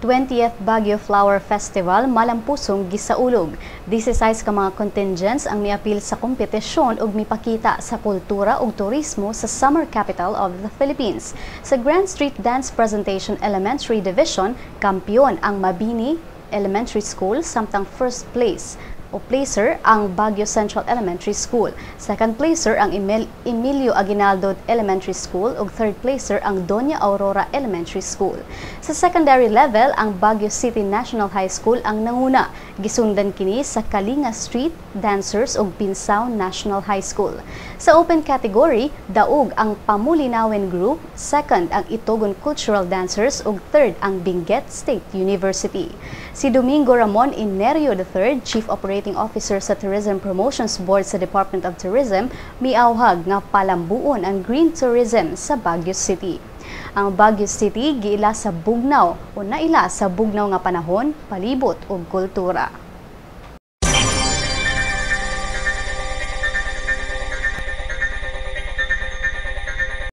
20th Baguio Flower Festival malampusong gisaulog. 16 ka mga contingents ang miapil sa kompetisyon ug mipakita sa kultura ug turismo sa summer capital of the Philippines. Sa Grand Street Dance Presentation Elementary Division, kampiyon ang Mabini Elementary School, samtang first place o placer ang Baguio Central Elementary School. Second placer ang Emilio Aguinaldo Elementary School ug third placer ang Doña Aurora Elementary School. Sa secondary level, ang Baguio City National High School ang nanguna. Gisundan kini sa Kalinga Street Dancers ug Pinsao National High School. Sa open category, daog ang Pamulinawen Group, second ang Itogon Cultural Dancers ug third ang Benguet State University. Si Domingo Ramon Inerio III, Chief Operating Officer sa Tourism Promotions Board sa Department of Tourism, miawhag nga palambuon ang green tourism sa Baguio City. Ang Baguio City giila sa bugnaw o naila sa bugnaw nga panahon, palibot ug kultura.